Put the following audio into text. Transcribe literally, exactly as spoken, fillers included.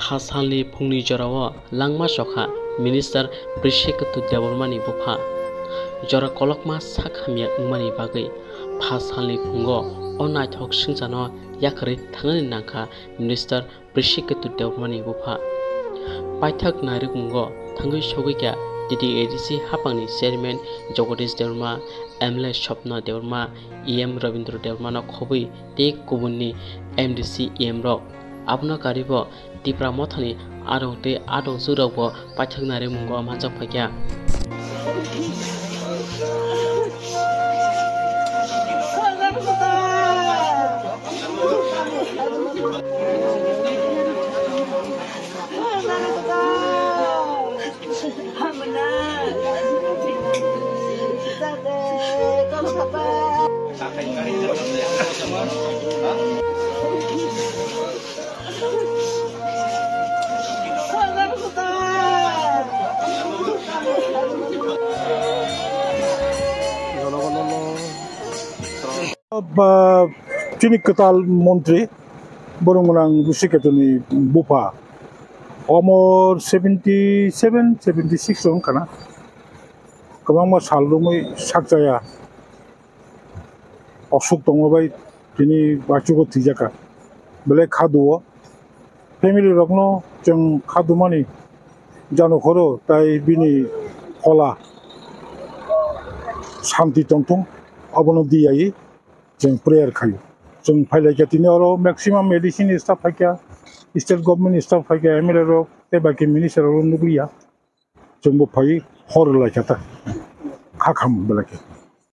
Pha salni phungni jorao langma chokha Minister Brisiketu Debbarmani bupha. Jora kolokma sak hamya wngmani bagwi pha salni phungo o naithok swngcharno yakarwi thangnani nangkha Minister Brisiketu Debbarmani bupha. Paithak nairwkmungo thangwi sogwikha T T A D C haphangni Chairman Jagadish Debbarma, M L A Swapna Debbarma, E M Rabindra Debbarmano khobwi tei kubunni M D C E M rok. Abono karibo Tipra Mothani adong tei adong chwrokbo paithak nairwkmungo manjak phaikha. Ba, chini kwtal montri, borok gwnang Brisiketu ni bupha. Omo seventy seven, seventy six wng khana. Kwbangma sal romwi sakchaya. Osuk tongma bai tini bachugo thwijaka. Belai kha duo. Family rokno chwng kha dumani jano khoro tai bini phola santi tongthung abono diyayi chwng prayer khayo. Chwng phailaikha tini oro maximum A D C ni staff phaikha, state government ni staff phaikha, M L A rok tei baki minister rok nukliya. Chwngbo phai hor laikha ta. Kha kham belai khe.